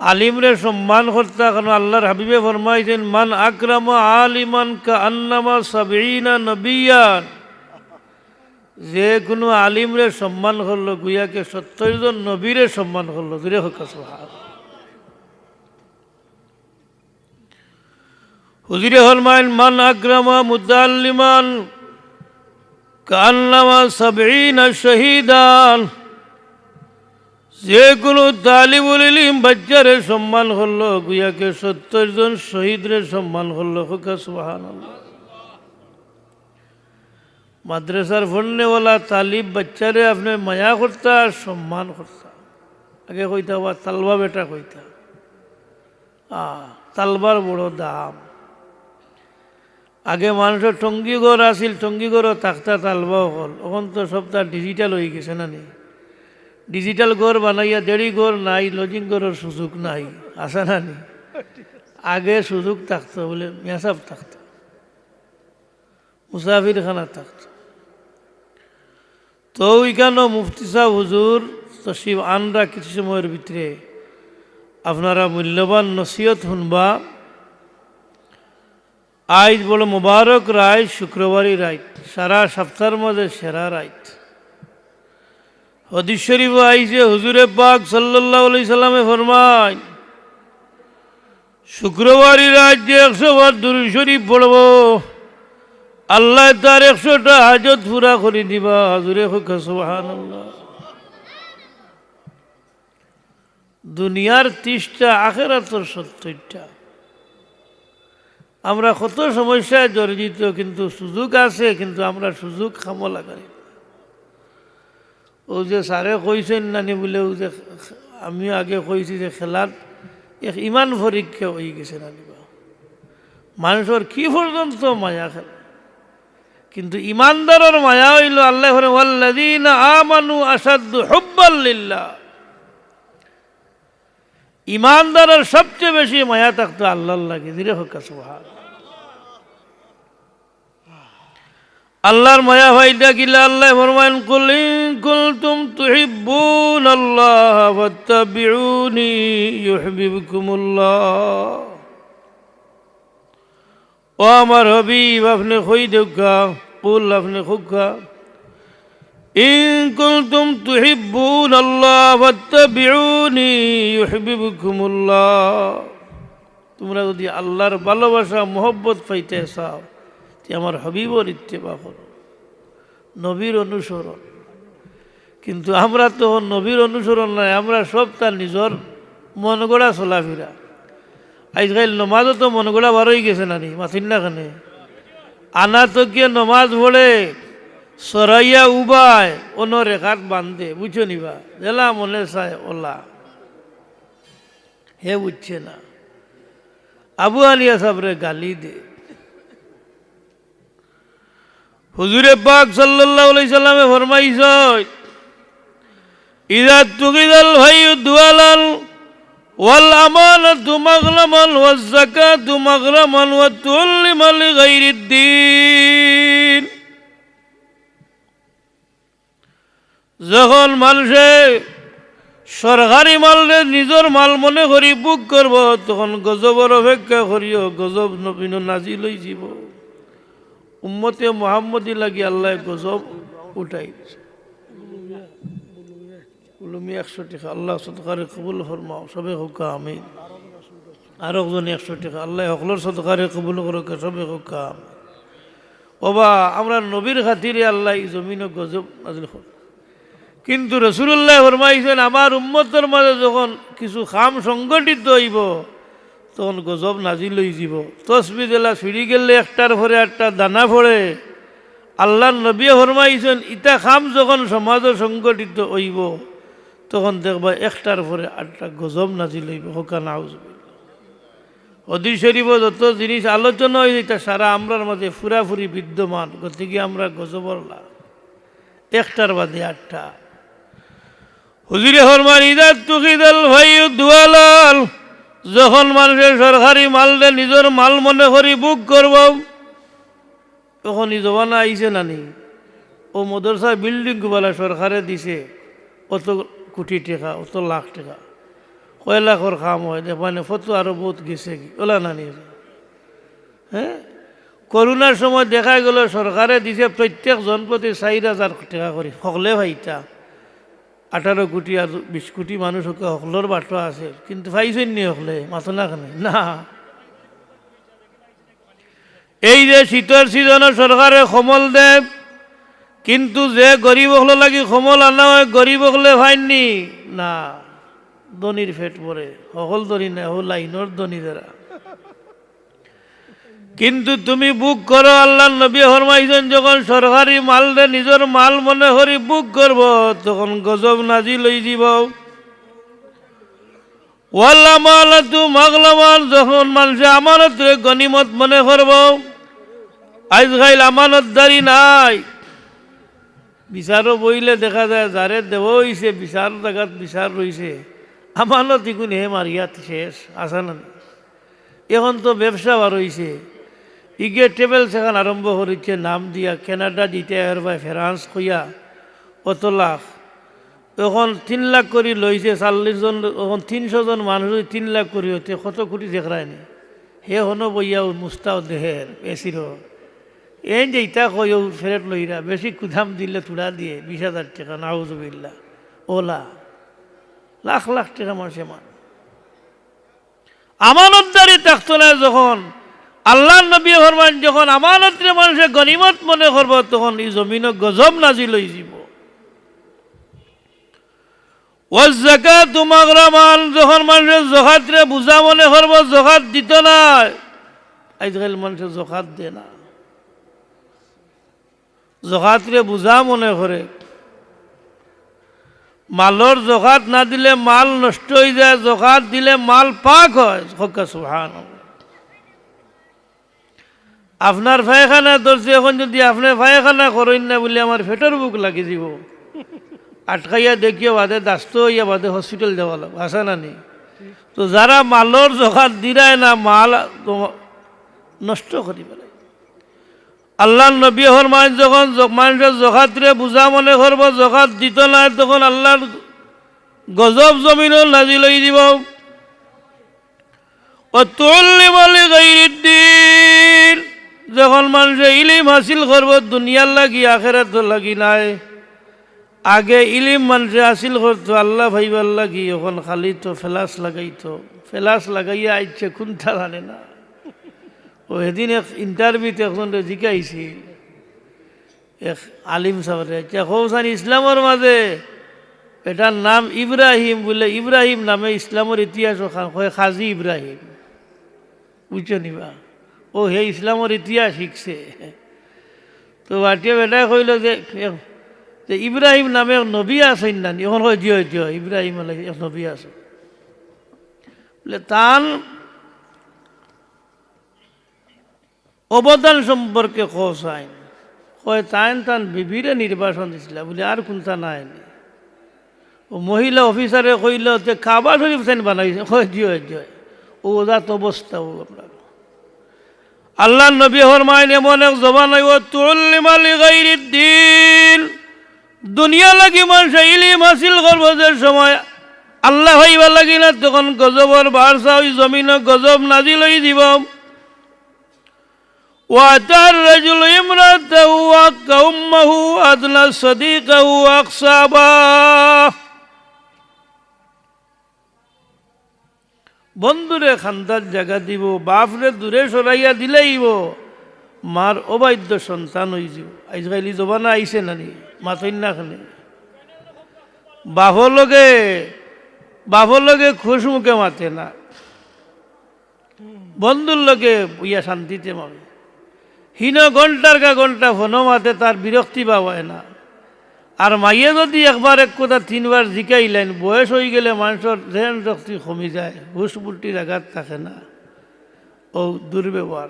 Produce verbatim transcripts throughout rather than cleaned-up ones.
আলিমরে সম্মান করতা, কারণ আল্লাহর হাবিবে ফরমাইছইন, "মান আকরামা আলিমান কাআন্নামা সাবঈনা নবিয়ান।" যে কুনু আলিমরে সম্মান করলো, গুয়াকে সত্তইর জন নবীরে সম্মান করলো। জুরে কউক্কা সুবহানাল্লাহ। হুজুরে ফরমাইন, "মান আকরামা মুতাআল্লিমান কাআন্নামা সাবঈনা শাহীদান।" যে কুনু তালিবুল ইলিম বাচ্চারে সম্মান করলো, গুয়াকে সত্তইর জন শহীদরে সম্মান করলো। কউক্কা সুবহানাল্লাহ। মাদ্রাসার পড়নেওয়ালা তালিব বাচ্চারে আপনে মায়া করতা আর সম্মান করতা। আগে কইতা, "ওয়া তালবা বেটা" কইতা। আ, তালবার বড় দাম। আগে মানষর টঙ্গি ঘর আছিল, টঙ্গি ঘরো থাকতা তালবা অকল। অখন তো সবতা digital অইগেছে না নি? Digital ঘর বানাইয়া দেড়ি ঘর নাই, lodging ঘরর সুযোগ নাই, আছে না নি? আগে সুযোগ থাকতো, বুলে মিয়াসাব থাকতো। মুসাফিরখানা থাকতো। তো ইখানো মুফতি সাব হুজুর তশরিফ আনরা কিছু সময়র ভিতরে, আপনারা মূল্যবান নসিহত হুনবা। আইজ বড় মোবারক রাইত, শুক্রবারি রাইত, সারা সপ্তাহর মাঝে সেরা রাইত। হাদিস শরিফো আইছে, হুজুরে পাক সাল্লাল্লাহু আলাইহি সাল্লামে ফরমাইন, শুক্রবারি রাইত যে একশো বার দুরূদ শরিফ পড়বো, আল্লায় তার একশোটা হাজত পুরা করি দিবা। জুরে কউক্কা সুবহানাল্লাহ। দুনিয়ার ত্রিশটা, আখেরাতর সত্তইরটা। আমরা কত সমস্যায় জর্জিত, কিন্তু সুযোগ আছে, কিন্তু আমরা সুযোগ কামো লাগাই না। অউ যে স্যারে কইছইন না নি বুলে, অউ যে আমিও আগে কইছি যে খেলাত এক ইমান পরীক্ষা অইগেছে না নি বা। মানষর কি পর্যন্ত মায়া খেলা, কিন্তু ইমানদারর মায়া অইলো, আল্লায় কইরা, "ওয়াল্লাযীনা আমানু আশাদ্দু হুব্বাল লিল্লাহ।" ইমানদারর সবচে বেশি মায়া থাকতো আল্লাহর লাগি। জুরে কউক্কা সুবহান। আল্লাহর মায়া পাইতা কিলা? আল্লায় ফরমাইন, "কুল ইন কুনতুম তুহিব্বুনাল্লাহা ফাত্তাবিউনি ইউহবিবকুমুল্লাহ।" ও আমার হাবিব, আপনে কই দেউক্কা, কুল, আপনে কউক্কা, "ইন কুনতুম তুহিব্বুনাল্লাহ ফাত্তাবিউনি ইউহবিবকুমুল্লাহ।" তুমরা যুদি আল্লাহর ভালোবাসা, মহব্বত পাইতে চাও, তে আমার হাবিবর ইত্তেবা করো, নবীর অনুসরণ। কিন্তু আমরা তো নবীর অনুসরণ নায়, আমরা সবতা নিজর মনগড়া চলাফিরা। আইজকাইল নমাজও তো মনগড়া বার অইগেছে না নি, মাতইন না কেনে? আনা তো গিয়া নমাজ পড়ে, সরাইয়া উবায়, অনো রেখাত বান্ধে, বুঝছো নি বা? যেলা মনে চায় ওলা। হে বুঝছে না। আবু আলিয়া সাবরে গালি দে। হুজুরে পাক সাল্লাল্লাহু আলাইহি সাল্লামে ফরমাইছইন, "ইযা তুখিযাল ফাইয়ু দুয়ালান ওয়াল আমানাতু মাগনামান ওয়াজ যাকাতু মাগরামান ওয়া তুল্লিমা লিগাইরিদ দীন।" যখন মানষে সরকারি মালরে নিজর মাল মনে করি ভোগ করবো, তখন গজবর অপেক্ষা করিও, গজব নবীন নাজিল অইযিবো। উম্মতে মুহাম্মদী লাগি আল্লায় গজব উঠাই দিছে। কুলুমি একশো টেকা, আল্লাহ সদকারে কবুল ফরমাও, সবে কউক্কা আমিন। আরক জনে একশো টেকা, আল্লায় হকলর সদকারে কবুল করউক্কা, সবে কউক্কা আমিন। ওবা, আমরার নবীর খাতিরে আল্লায় ই জমিনো গজব নাজিল করইন। কিন্তু রাসুলুল্লায় ফরমাইছইন, আমার উম্মতর মাঝে যখন কিছু কাম সংগঠিত অইবো, তখন গজব নাজিল অইযিবো। তসবি যেলা ছিড়ি গেলে একটার পরে আরটা দানা পড়ে, আল্লার নবীয়ে ফরমাইছইন, ইতা কাম যখন সমাজো সংগঠিত অইবো, তখন দেখবা একটার পরে আরটা গজব নাজিল অইবো। কউক্কা নাউজুবিল্লাহ। হাদিস শরিফো যত জিনিস আলোচনা অইছে, ইতা সারা আমরার মাঝে পুরাপুরি বিদ্যমান। গতিকে আমরা গজবর লাশ, একটার বাদে আরটা। হুজুরে ফরমাইন, "ইযা তুখিযাল ফাইয়ু দুয়ালান", যখন মানষে সরকারি মালরে নিজর মাল মনে করি ভোগ করবো, তখন ই জমানা আইছে না নি? অউ মাদ্রাসার বিল্ডিং গুবালা সরকারে দিছে অত কোটি টেকা, অত লাখ টেকা। কয় লাখর কাম অয়, দেখবা নে ফটো আরো বউত গেছেগি, অলা না নি? হে, করোনার সময় দেখা গেল সরকারে দিছে প্রত্যেক জন প্রতি চাইর হাজার টেকা করি, হকলে পাইতা। আঠারো কোটি আর বিশ কোটি মানুষ অউক্কা হকলর বাটো আছে, কিন্তু পাইছইন নি হকলে? মাতো না কেনে? না। এই যে শীতর সিজনো সরকারে কম্বল দেয়, কিন্তু যে গরিব অকলর লাগি কম্বল আনা অয়, গরিব অকলে পাইন নি? না, ধনীর পেট ভরে, হকল ধনী নায়, অউ লাইনর ধনী যারা। কিন্তু তুমি ভোগ করো, আল্লার নবীয়ে ফরমাইছইন, যখন সরকারি মালরে নিজর মাল মনে করি ভোগ করবো, তখন গজব নাজিল অইযিবো। ওয়াল আমানাতু মাগনামান, যখন মানষে আমানতরে গনিমত মনে করবো, আইজকাইল আমানতদারি নাই। বিচারো বইলে দেখা যায়, যারে দেওয়া অইছে, বিচার জাগাত বিচার রইছে, আমানত ইগুন হে মারিয়া শেষ, আছে না নি? এখন তো ব্যবসা বার অইছে, ইগে ট্রাভেলস এখান আরম্ভ করিছে, নাম দিয়া কানাডা দিতে, এর বায় ফ্রান্স কইয়া অত লাখ। অখন তিন লাখ করি লইছে, চাল্লিশ জন, অখন তিনশো জন মানুষ, তিন লাখ করি অইতে কত কোটি দেখরায় নি? হে হনো বইয়া মুস্তাও দেহের, এসির। এইন যে ইতা কই, অউ ফেরত লইরা, বেশি কুদাম দিলে তুড়া দিয়ে, বিশ হাজার টেকা, নাউজুবিল্লাহ। অলা, লাখ লাখ টেকা মানষে মান। আমানতদারি থাকতো না যখন, আল্লার নবীয়ে ফরমাইন, যখন আমানতরে মানষে গনিমত মনে করবো, তখন ই জমিনো গজব নাজিল অইযিবো। ওয়াজ জাকাতু মাগনামান, যখন মানষে জকাতরে বুঝা মনে করবো, জকাত দিতো নায়, আইজকাইল মানষে জকাত দেয় না। জকাতরে বুঝা মনে করে। মালর জকাত না দিলে মাল নষ্ট অইযায়, জকাত দিলে মাল পাক অয়। কউক্কা সুবহানাল্লাহ। আপনার পায়খানা ধরছে, অখন যুদি আপনে পায়খানা করইন না বুলে আমার পেটর ভুক লাগি যিবো, আটকাইয়া দেখিও বাদে দাস্ত অইয়া বাদে হসপিটাল যাওয়া লাগবো, আছে না নি? তো যারা মালর জকাত দিরায় না, মাল তো নষ্ট করি ফেলায়। আল্লার নবীয়ে ফরমাইন, যখন জ-, মানষে জকাতরে বুঝা মনে করবো, জকাত দিতো নায়, তখন আল্লার গজব জমিনো নাজিল অইযিবো। ওয়া তুআল্লিমা লিগাইরিদ্দিন, যখন মানষে ইলিম হাসিল করবো দুনিয়ার লাগি, আখেরাতর লাগি নায়, আগে ইলিম মানষে হাসিল করতো আল্লা পাইবার লাগি, অখন খালি তো ফেলাস লাগাইতো, ফেলাস লাগাইয়া আইছে কুনতা জানে না। অউ হেদিন এক ইন্টারভিউত একজনরে জিকাইছিল, এক আলিম সাবরে, "আচ্ছা, কওছাইন ইসলামর মাজে এটার নাম ইব্রাহিম, বুলে ইব্রাহিম নামে ইসলামর ইতিহাস অখান?" কয়, "কাজী ইব্রাহিম।" বুঝছো নি বা? অউ হে ইসলামর ইতিহাস শিখছে। তো বাটিয়া বেটায় কইলো যে, এ, যে ইব্রাহিম নামে এক নবী আছইন না নি? অখন কয়, "জি অয়, জি অয়, ইব্রাহিম আলাইহিস এক নবী আছইন।" বুলে, "তান অবদান সম্পর্কে কওছাইন।" কয়, "তাইন তান বিবিরে নির্বাসন দিছিলা।" বুলে, "আর কুনতা নাই নি?" অউ মহিলা অফিসারে কইলো যে, "কাবা শরীফ তাইন বানাইছইন?" কয়, "জি অয়, জি অয়।" অউ অজাত অবস্থা অউ আপনার। আল্লার নবী ফরমাইন, এমন এক জমানা আইবো, তুআল্লিমা লিগাইরিদ্দিন, দুনিয়া লাগি মানষে ইলিম হাসিল করবো যে সময়, আল্লা পাইবার লাগি না, তখন গজবর বারসা অউ জমিনো গজব নাজিল অইযিবো। ওয়া আতার রাজুলু ইমরাতাহু ওয়া আক্কা উম্মাহু ওয়া আদনা সাদিকাহু ওয়া আকসা আবাহ। বন্ধুরে কান্দাত জাগা দিবো, বাফরে দূরে সরাইয়া দিলাইবো, মার অবাধ্য সন্তান অইযিবো। আইজকাইল ই জমানা আইছে না নি? মাতইন না কেনে? বাফর লগে, বাফর লগে খুশ মুখে মাতে না, বন্ধুর লগে বইয়া শান্তিতে মাতে। হিনো ঘন্টার কা ঘন্টা ফোনো মাতে, তার বিরক্তি ভাব অয় না। আর মাইয়ে যুদি একবার এক কথা তিনবার জিকাইলাইন, বয়স অইগেলে মানষর জেহেন শক্তি কমি যায়, হুশ বুদ্ধি জাগাত থাকে না। অউ দুর্ব্যবহার।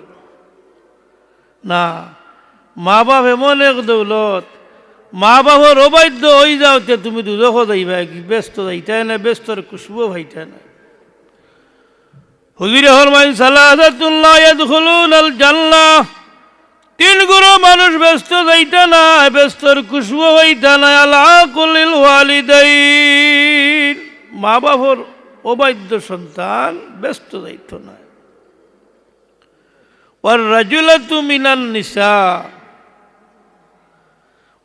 না, মা-বাফ এমন এক দৌলত, মা-বাফর অবাধ্য অইযাওতে তুমি দুজখো যাইবায়গি, বেহেস্তো যাইতায় নায়, বেহেস্তর খুশবুও পাইতায় নায়। হুজুরে ফরমাইন, "সালাসাতুন লা ইয়াদখুলুনাল জান্নাহ।" তিন গুরু মানুষ বেহেস্তো যাইতা নায়, বেহেস্তর খুশবু পাইতা নায়। আল আকুল লিল ওয়ালিদাইন, মা-বাফর অবাধ্য সন্তান বেহেস্তো যাইতো নায়। ওয়ার রাজুলাতু মিনান নিসা,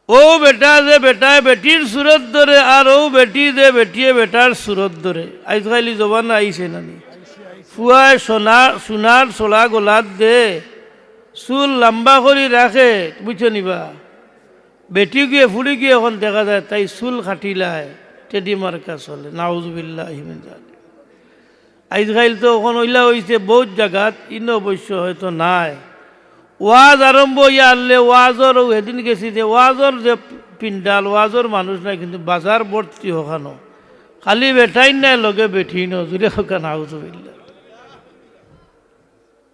অউ বেটা যে বেটায় বেটির সুরত ধরে, আর অউ বেটি যে বেটিয়ে বেটার সুরত ধরে। আইজকাইল ই জমানা আইছে না নি? ফুয়ায় সোনা, সোনার ছড়া গলাত দে, চুল লাম্বা করি রাখে, বুঝছো নি বা? বেটিগুয়ে, ফুড়িগুয়ে অখন দেখা যায় তাই চুল কাটিলায়, টেডি মার্কা চলে। নাউজুবিল্লাহি মিন জালিক। আইজকাইল তো অখন অইলা অইছে বউত জাগাত, ইনো অবশ্য হয়তো নাই। ওয়াজ আরম্ভ অইয়া আরলে ওয়াজর, অউ হেদিন গেছি যে ওয়াজর যে পিন্ডাল, ওয়াজর মানুষ নাই, কিন্তু বাজার ভর্তি অখানো। খালি বেটাইন নায়, লগে বেটিনও, জুরে কউক্কা নাউজুবিল্লাহ।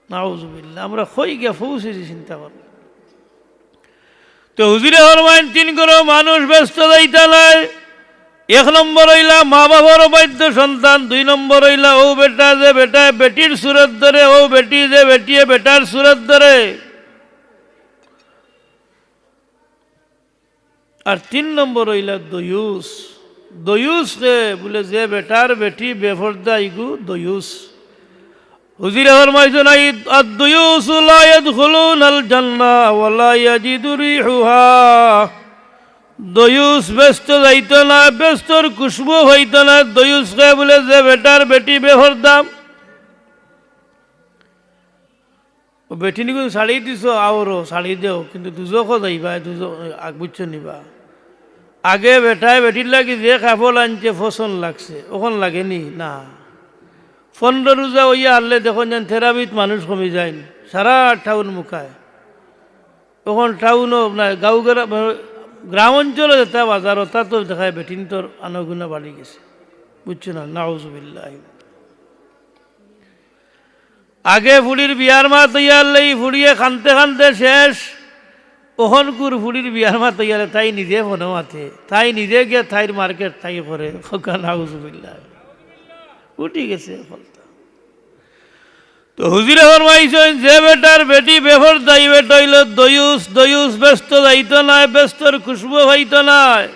নাউজুবিল্লাহ, আমরা কই গিয়া পৌঁছিছি চিন্তা করো। তো হুজুরে ফরমাইন, তিন ঘরর মানুষ বেহেস্তো যাইতা নায়। এক নম্বর অইলা মা বাপর অবাধ্য সন্তান, দুই নম্বর অইলা অউ বেটা যে বেটায় বেটির সুরত ধরে, অউ বেটি যে বেটিয়ে বেটার সুরত ধরে। আর তিন নম্বর অইলা দয়ুস। দয়ুস কে বুলে? যে বেটার বেটি বেফর্দা, ইগু দয়ুস। হুজুরে ফরমাইছইন, "আদ-দুয়ুসু লা ইয়াদখুলুনাল জান্নাহ ওয়া লা ইয়াজিদু রিহুহা।" দয়ুস বেহেস্তো যাইতো নায়, বেহেস্তর খুশবু পাইতো নায়। দয়ুস কে বুলে? যে বেটার বেটি বেফর্দা। অউ বেটিনগুন ছাড়ি দিছো, আওরো ছাড়ি দেও, কিন্তু দুজখো যাইবায়, দুজখ আগ বুঝছো নি বা। আগে বেটায় বেটির লাগি যে কাপড় আনছে, পছন্দ লাগছে, অখন লাগে নি? না। পনরো রোজা অইয়া আরলে দেখইন যেন তেরাবিত মানুষ কমি যাইন, সারা টাউন মুখায়। অখন টাউনও না, গাঁও গেরা-, গ্রাম অঞ্চলো যেতা বাজার, অতাত দেখায় বেটিন্তর আনাগুনা বাড়ি গেছে, বুঝছো না? নাউজুবিল্লাহ। আগে ফুড়ির বিয়ার মাত অইয়া আরলে ই ফুড়িয়ে কানতে কানতে শেষ। অখনকুর ফুড়ির বিয়ার মাত অইয়া আরলে তাই নিজে ফোনো মাতে, তাই নিজে গিয়া তাইর মার্কেট তাই করে। কউক্কা নাউজুবিল্লাহ। উঠি গেছে অখন। তো হুজুরে ফরমাইছইন, যে বেটার বেটি বেফর্দা, ই বেটা অইলো দয়ুস। দয়ুস বেহেস্তো যাইতো নায়, বেহেস্তর খুশবু পাইতো নায়।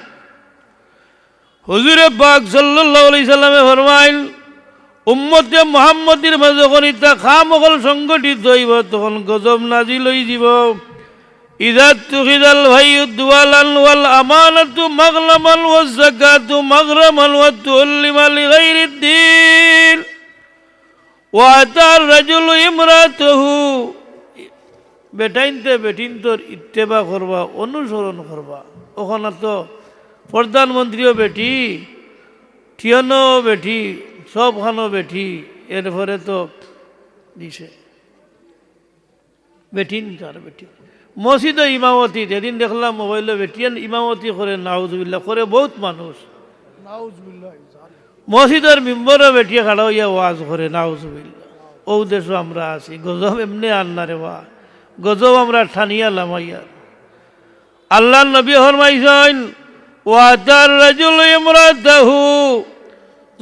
হুজুরে পাক সাল্লাল্লাহু আলাইহি সাল্লামে ফরমাইন, উম্মতে মুহাম্মদীর মাঝে যখন ইতা কাম অকল সংগঠিত অইবো, তখন গজব নাজিল অইযিবো। ইযা তুখিযাল ফাইয়ু দুয়ালান ওয়াল আমানাতু মাগনামান ওয়াজ যাকাতু মাগরামান ওয়া তুল্লিমা লিগাইরিদ দীন। ওয়া আতার রাজুলু ইমরাতাহু, বেটাইন্তে বেটিন্তর ইত্তেবা করবা, অনুসরণ করবা। অখানো তো প্রধানমন্ত্রীও বেটি, টিয়নও বেটি, সবখানো বেটি, এরপরে তো দিছে। বেটিন কার বেটি। মসজিদো ইমামতি, যেদিন দেখলাম মোবাইলো বেটিয়ে ইমামতি করে, নাউজুবিল্লাহ, করে বউত মানুষ। নাউজুবিল্লাহ। মসজিদর মিম্বরো বেটিয়ে খাড়া অইয়া ওয়াজ করে, নাউজুবিল্লাহ। অউ দেশো আমরা আছি, গজব এমনে আর না রে বা, গজব আমরা টানিয়া লামাইয়ার। আল্লার নবী ফরমাইছইন, "ওয়া আতার রাজুলু ইমরাতাহু",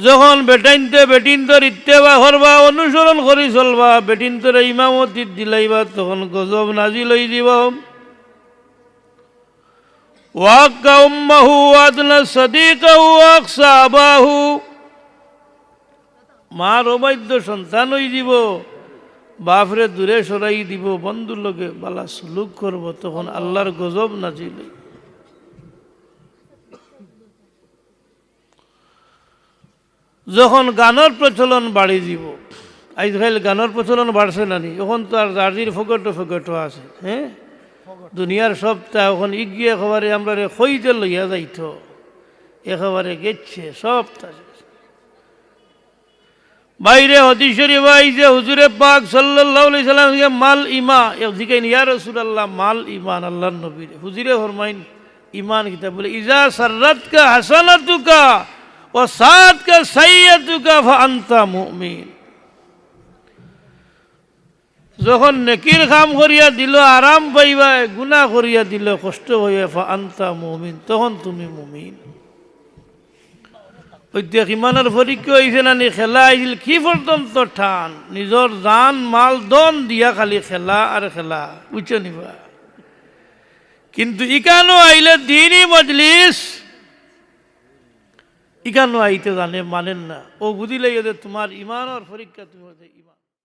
যখন বেটাইন্তে বেটিন্তর ইত্তেবা করবা, অনুসরণ করি চলবা, বেটিন্তরে ইমামতি দিলাইবা, তখন গজব নাজিল অইযিবো। "ওয়া আক্কা উম্মাহু ওয়া আদনা সাদিকাহু ওয়া আকসা আবাহু", মার অবাধ্য সন্তান অইযিবো, বাফরে দূরে সরাই দিবো, বন্ধুর লগে বালা সুলুক করবো, তখন আল্লার গজব নাজিল অইবো। যখন গানর প্রচলন বাড়ি যিবো, আইজকাইল গানর প্রচলন বাড়ছে না নি? অখন তো আর যার যির ফকেটো ফকেটো আছে, হ্যাঁ? দুনিয়ার সবতা অখন ইগিয়ে একেবারে আমরারে কইতে লইয়া যাইতো, একেবারে গেছে সবতা। বাইরে হাদিস শরীফো আইছে, হুজুরে পাক সাল্লাল্লাহু আলাইহি সাল্লাম গিয়া মাল ইমা, এক জিগাইন, "ইয়া রাসূলুল্লাহ, মাল ইমান আল্লার নবীর?" হুজুরে ফরমাইন, "ইমান কিতা?" বলে, "ইজা সাররাতকা হাসানাতুকা ওয়া সাআতকা সাইয়্যাতুকা ফা আনতা মুমিন।" যখন নেকির কাম করিয়া দিলো আরাম পাইবায়, গুনা করিয়া দিলো কষ্ট পাইবায়, ফা আনতা মুমিন, তখন তুমি মুমিন। অউ দেখ, ইমানর পরীক্ষা অইছে না নি? খেলা আইছিল কি পর্যন্ত টান, নিজর জান মাল ধন দিয়া খালি খেলা আর খেলা, বুঝছো নি বা? কিন্তু ইকানো আইলে দিনই মজলিস, ইখানো আইতে জানে, মানের না। ও বুঝিলাই যে তুমার ইমানর পরীক্ষা, তুমি অইলে ইমান।